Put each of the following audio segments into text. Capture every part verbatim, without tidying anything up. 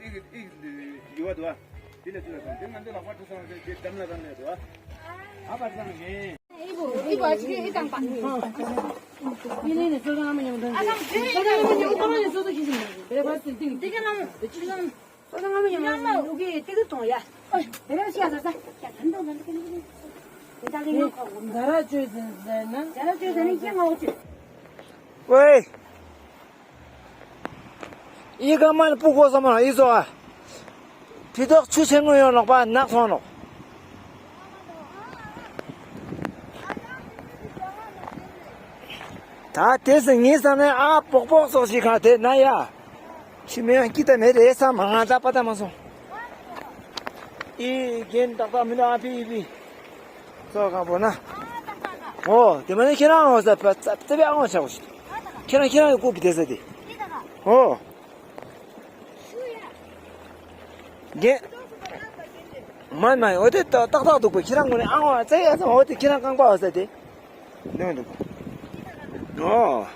ཨི་ཨི་ཡུ་བ་དུ་བ། དེ་ལས་ཚུར་ལ་སོང་། དེ་ང་ཚོ་ལག་པ་ཁྲུ་སོང་། དེ་དེ་འགྲམ་ལ་རང་ལས་དུ་བ། ཨ་བ་ཚང་གི། ཨི་བོ་ཨི་བོ་ཨ་ཅི་ཨི་དང་པ། ཨི་ནི་ནི་སོ་སོ་ང་མ་ཉམས་དང་། ཨ་ཚང་དེ་ནི་ཡང་མ་ཉམས་དང་། སོ་སོ་ཁྱི་ཞིག་མ་རེད། དེ་ར་བ་སི་ཏིང་། དེ་ག་ནང་དེ་ཅི་ལང་། སོ་སོ་ང་མ་ཉམས་དང་། ཨོ་ཀེ་དེ་ག་ཐོང་ཡ། ཨོ་དེ་ར་ཤི་ཡ་ས་ས། ཡ་ཐན་དོ་ང་དེ་ག་ནི་དེ་ད་གི་ང་ཁོ་ང་། ཛ་ར་ཅོས་ཟེར་ན། ཛ་ར་ཅོས་ཟེར་ན་ཡ་ང་འོ་ཅི། ཝེ། ཨི་ཀ་མ་ནི་སྤུ་གོ་ས་མ་ཨི་ཟོ་ཨ། ཕི་ཏོག་ཆུ་ཆེན་མོ་ཡོང་ནོག་པ་ནག་སོང་ནོག། ད་དེ་སེ་ངའི་ས་ནས་ཨ་པོག་པོག་སོགས་ཤིག་ག་དེ་ན་ཡ། ཁྱི་མེ་ཡང་ཀི་ཏ་མེ་རེ་ས་མ་ང་ད་པ་ཏ་མ་སོང་། ཨི་རྒན་ཏག་ཏག་མི་ན་ཨ་ཕི་ཨི་ཕི། སོ་གང་པོ་ན། འོ་དེ་མ་ནི་ཁྱེད་རང་འོ་ས་པ་ཙ་ཙ་པའི་ཨ་འོ་ཆ་གོ་ཤི། ཁྱེད་རང་ཁྱེད་རང་ཡོད་ཀུ་པི་དེ་ས་དེ། འོ། རྒན། མ་མ་འོ་དེ་ཏག་ཏག་འདུག་པ། ཁྱེད་རང་ངོ་ནས་ཨང་བ་ཙེ་ཡ་ཙང་འོ་དེ་ཁྱེད་རང་རྐང་པ་བ་ས་དེ། འདུག་འདུག་པ། འོ།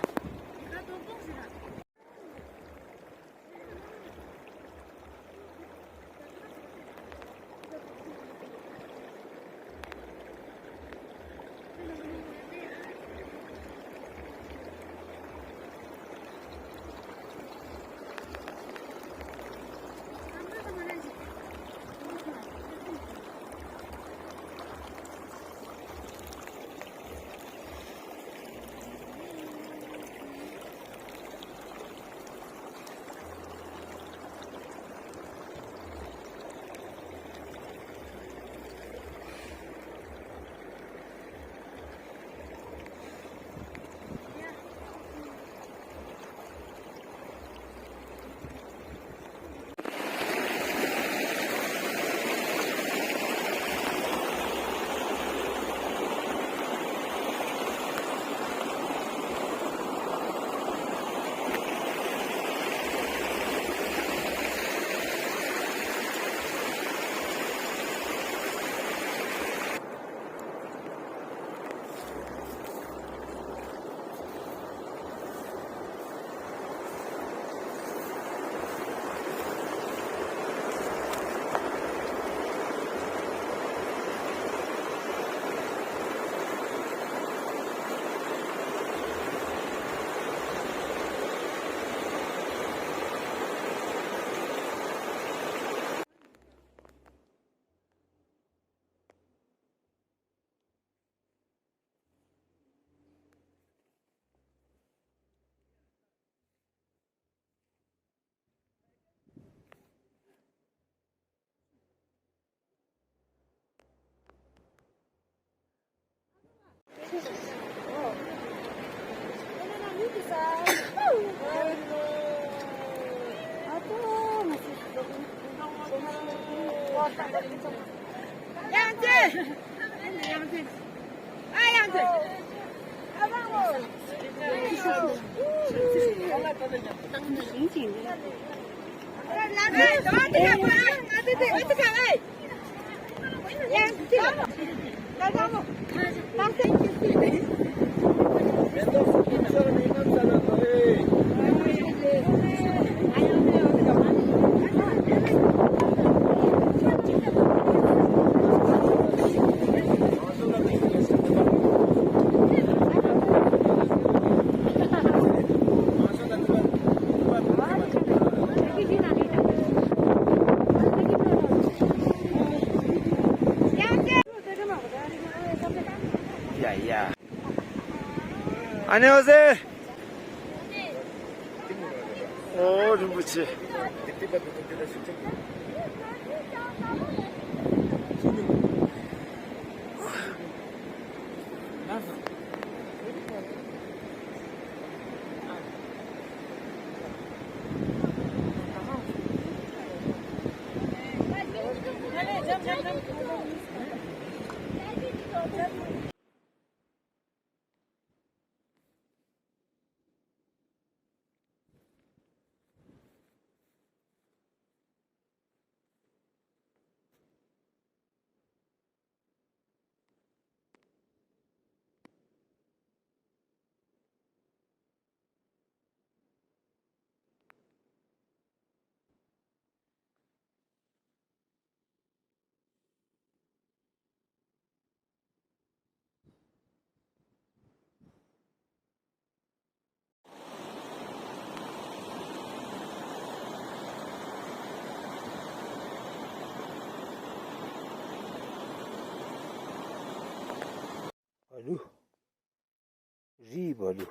ཡ་ཡ། ཨ་ནེ་འོ་ཟེར། ཨོ་རིན་པོ་ཆེ། ལུ། རིའི་བ་ལུ།